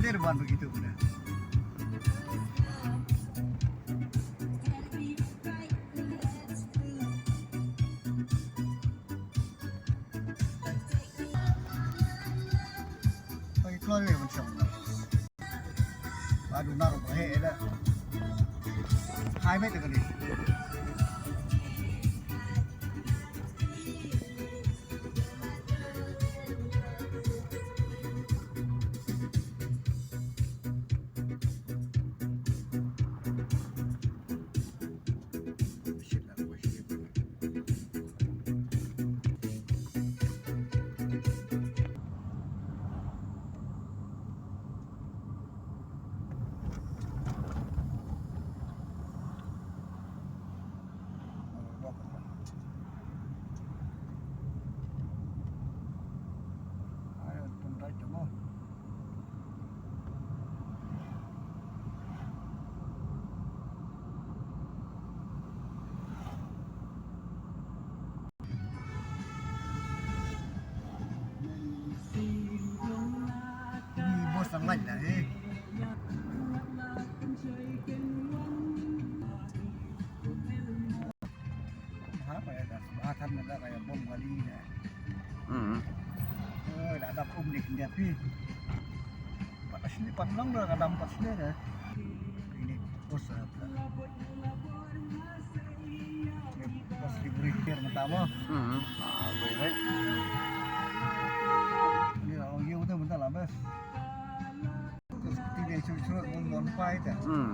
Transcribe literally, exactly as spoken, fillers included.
Ter ban begitu kena. Bagi keluar dia macam. Aduh, naruh bahaya dah. Hai, mate kali. Ni bos ang lain dah, eh. Apa ya dah? Bahatan dah kayak bom kali dah. Hmm. Eh, dah ada bom di kendia pi. Empat sini, empat enam dah, ada empat sini dah. Ini bos. Bos di beri kir mentama. Hmm. Ah, baik, baik. Ini lah, oh, iya, betul, betul lah, bos. Terus kita yang curut-curut, bon, bon, pai, dah. Hmm.